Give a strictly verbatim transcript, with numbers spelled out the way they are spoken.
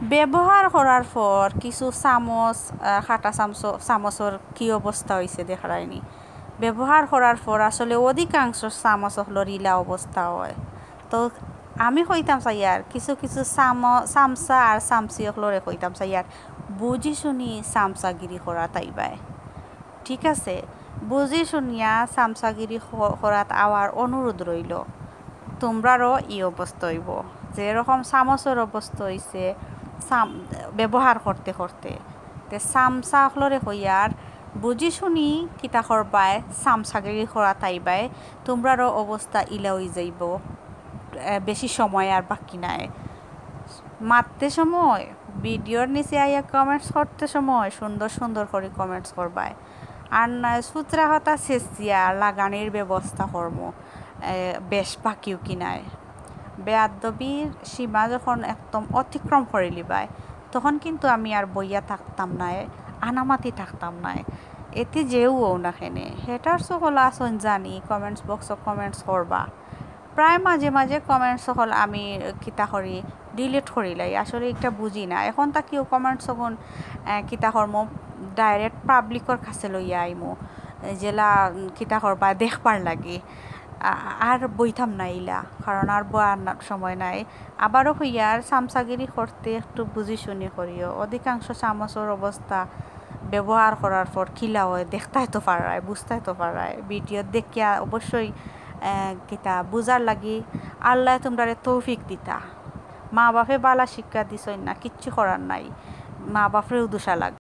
ব্যবহার করার পর কিছু চামচ, আহ, কাটা চামচ, চামচর কি অবস্থা অইছে দেখরায়নি। ব্যবহার করার পর আসলে অধিকাংশ চামচ অকলর ইলা অবস্থা অয়। তো আমি কইতাম চাইয়ার, কিছু কিছু চাম-, চামচা আর চামচি অকলরে কইতাম চাইয়ার, বুঝি শুনি চামচাগিরি করাত আইবায়। ঠিক আছে, বুঝি শুনিয়া চামচাগিরি ক-, করাত আওয়ার অনুরোধ রইলো। তুমরারও ই অবস্থা অইবো, যেরকম চামচর অবস্থা অইছে চাম-, ব্যবহার করতে করতে। তে চামচা অকলরে কইয়ার, বুঝি শুনি কিতা করবায়, চামচাগিরি করাত আইবায়, তুমরারও অবস্থা ইলা অই যাইবো। এ, বেশি সময় আর বাকি নাই। মাততে সময়, ভিডিওর নিচে আইয়া comments করতে সময় সুন্দর সুন্দর করি comments করবায়। আর না, সুতরা হতা শেষ দিয়া লাগানির ব্যবস্থা করমু। এ, বেশ বাকিও কি নাই। বেয়াদবির সীমা যখন একদম অতিক্রম করিলিবায়, তখন কিন্তু আমি আর বইয়া থাকতাম নায়, আনামাতি থাকতাম নায়। এতে যেও অও না কেনে, haters অকল আছইন জানি, comments box-ও comments করবা। প্রায় মাঝে মাঝে comments অকল আমি কিতা করি, delete করিলাই। আসলে ইটা বুঝি না। এখন থাকিও comments অগুন, আহ, কিতা করমু, direct public-র কাছে লইয়া আইমু। যেলা, উম, কিতা করবা, দেখবার লাগি। আ-, আর বইতাম না ইলা, কারণ আর বওয়ার না, সময় নাই। আবারও কইয়ার, চামচাগিরি করতে একটু বুঝি শুনি করিও। অধিকাংশ চামচর অবস্থা ব্যবহার করার পর কিলা অয়, দেখতায় তো পাররায়, বুঝতায় তো পাররায়। ভিডিও দেখিয়া অবশ্যই, আহ, কিতা বুঝার লাগি আল্লায় তুমরারে তৌফিক দিতা। মা বাপে বালা শিক্ষা দিছইন না, কিচ্ছু করার নাই, মা বাপরেও দুষা লাগে।